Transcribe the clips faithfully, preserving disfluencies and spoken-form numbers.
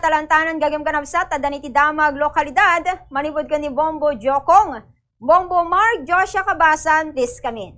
talantanan gagem kanabsat, addan iti damag lokalidad, manipud ken ni Bombo Jokong. Bombo Mark, Joshua Kabasan, please come in.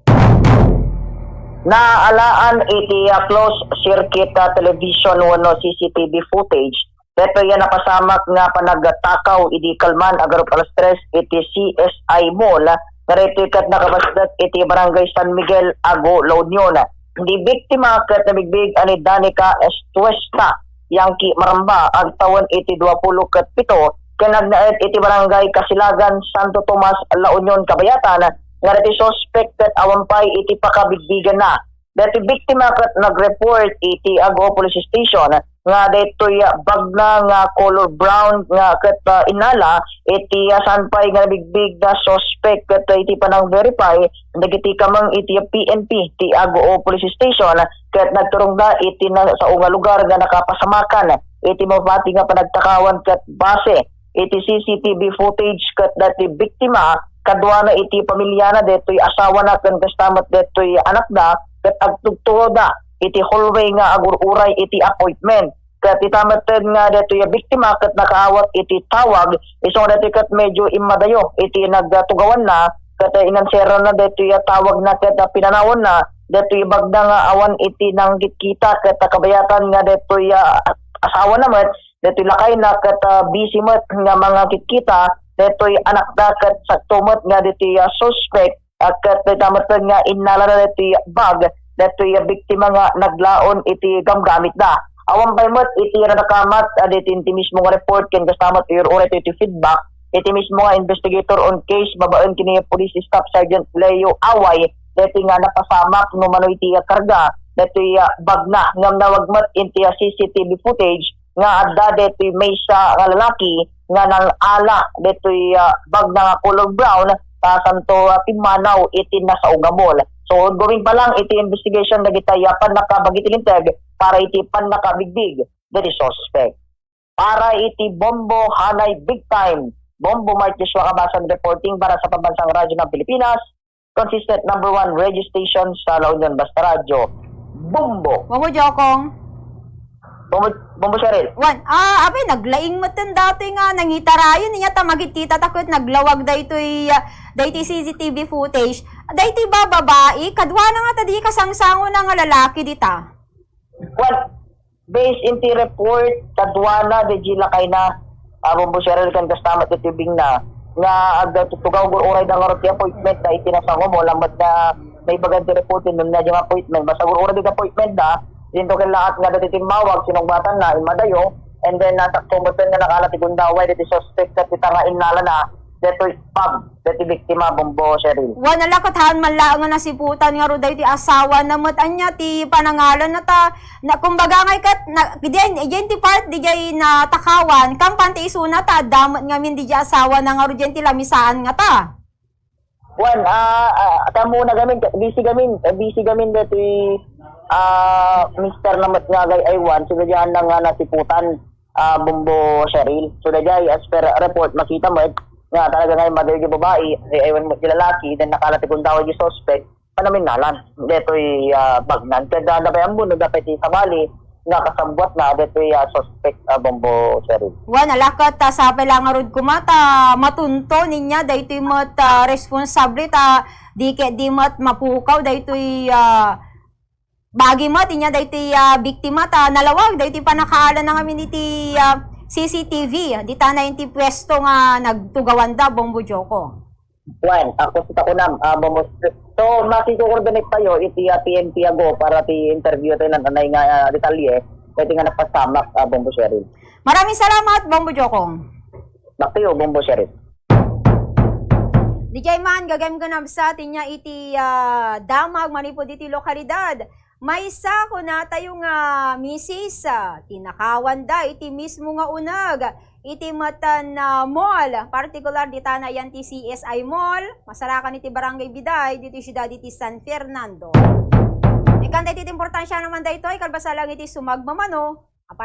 Naalaan iti, ah, closed circuit, ah, television wenno C C T V footage, daytoy a napasamak nga panagtakaw idi kalman a garup alas tres iti C S I Mall, nga daytoy ket nakabasket iti Barangay San Miguel, Ago, La Union. Di biktima ket nabigbig a ni Danica Estuesta Yangki Maramba, agtawen iti dua pulo ket pito, ken agnaed iti Barangay Kasilagan, Santo Tomas, La Union, Kabayatan, nga daytoy suspek ket awan pay iti pakabigbiganna. Daytoy biktima ket nag-report iti Ago Police Station nga daytoy bagna nga color brown nga ket, ah, inala iti, ah, saan pay nga nabigbig nga suspek ket, ah, iti panang-verify dagiti kameng iti P N P ti Ago Police Station ket nagturongda iti na-, sao nga lugar nga nakapasamakan iti mapati nga panagtakawan ket base iti C C T V footage ket daytoy biktima kaduana iti pamiliana daytoy asawana ken kasta met daytoy anakda ket agtugtugaw iti hallway nga agur-uray iti appointment. Ket ita metten nga daytoy a biktima ket nakaawat iti tawag, isu nga daytoy ket medyo immadayo iti nagtugawanna, ket inanseranna daytoy a tawagna ket pinanawanna daytoy bagna nga awan iti nangkitkita ket kabayatan nga daytoy a asawana met, daytoy lakayna ket, ah, busy met nga mangikitkita daytoy anakda ket sakto met nga daytoy, ah, suspek, ah, ket dayta met nga innalana daytoy bag, daytoy biktima nga naglaon iti gamgamitda. Awan pay met iti nanakamat, ah, daytoy iti mismo nga report ken kasta met ur-uray iti feedback iti mismo nga investigator on case babaen ken ni Police Staff Sergeant Leo Away, daytoy nga napasamak no mano iti karga daytoy, ah, bagna ngem nawag met iti, ah, C C T V footage nga adda daytoy maysa nga lalaki nga nang-ala daytoy, ah, bagna nga color brown, ta santo, ah, pimmanaw iti nasao nga mall. So, ongoing pa lang iti investigation dagiti, ah, pannakabagiti linteg para iti pannakabigbig dagiti suspek. Para iti Bombo Hanay Big Time, Bombo Mark Joshua Kabasan reporting para sa Pambansang Radyo ng Pilipinas, consistent number one radio station sa La Union, basta radyo, Bombo. Bombo Jokong. Bombo, Bombo Cheryl. Wen, ah, abi, naglaing metten daytoy nga nangitarayon, nia ta magkitkita ta ket naglawag daytoy, ah, daytoy C C T V footage. Daytoy bababai, kaduana nga ta di kasangsangona nga lalaki dita. Wen, based iti report, kaduana, daydi lakayna, ah, Bombo Cheryl ken kasta met iti ubingna, nga agtugtugaw gur-uray da ngarud ti appointment da iti nasao nga mall, lamet nga naibagan ti report, no, nga di appointment, basta gur-uray da appointment da, dinto ket laat nga daytoy timmawag, sinungbatanna, immadayo, and then, ah, sakto met nga nakaala ti gundaway, daytoy suspek, ket ita nga innalana, daytoy bag, daytoy biktima, Bombo Cheryl. Wen, ala ket haan man laeng nga nasiputan ngarud daytoy asawana met ania ti panangalanna ta, na, kumbaga ngay ket, na, diay, diay ti part, diay natakawan, kampay ti isuna ta, adda met ngamin diay asawana ngarud diay ti lamisaan nga ta. Wen, ah, ah, ta muna gamin, busy gamin, eh, busy gamin daytoy, ah, mister na met nga agay-aywan, so, diay na nga nasiputan. Ah, Bombo Cheryl. So, daydiay, as per report, makita met nga talaga nga immadayo ti babai, ay, aywan met ti lalaki, then nakaala ti gundaway ti suspek, panaminnalana daytoy, ah, bagnan. Ket, ah, adda pay ammo, no, adda pay ti sabali nga kasabbuatna daytoy, ah, suspek, ah, Bombo Cheryl. Wen, ala ket, ah, sapay la ngarud koma ta matunton nia daytoy met, ah, responsable ta di ket di met mapukaw daytoy, ah, bagi met nia daytoy, ah, biktima ta nalawag daytoy pannakaalana ngamin iti, ah, C C T V dita na iti puesto nga nagtugawanda, Bombo Joko. Wen, ako sa kunam, ah, Bombo. So, makiko-coordinate tayo iti, ah, P N P Ago para ti interview tayo ng anay nga, ah, detalye, pwede nga napasamak, ah, Bombo Cheryl. Maraming salamat, Bombo Jokong. Back to you, Bombo Cheryl. Diay man, gagayem kanabsat, nia iti, ah, damag manipud iti lokalidad. Maysa, kunatayo nga misis, ah, tinakawanda iti mismo nga uneg iti metten, ah, mall, partikular dita na yan ti C S I Mall, masarakan iti Barangay Biday, ditoy siudad iti San Fernando. Ikanta iti importansiana man daytoy, kalpasan lang iti sumagmamano, apal-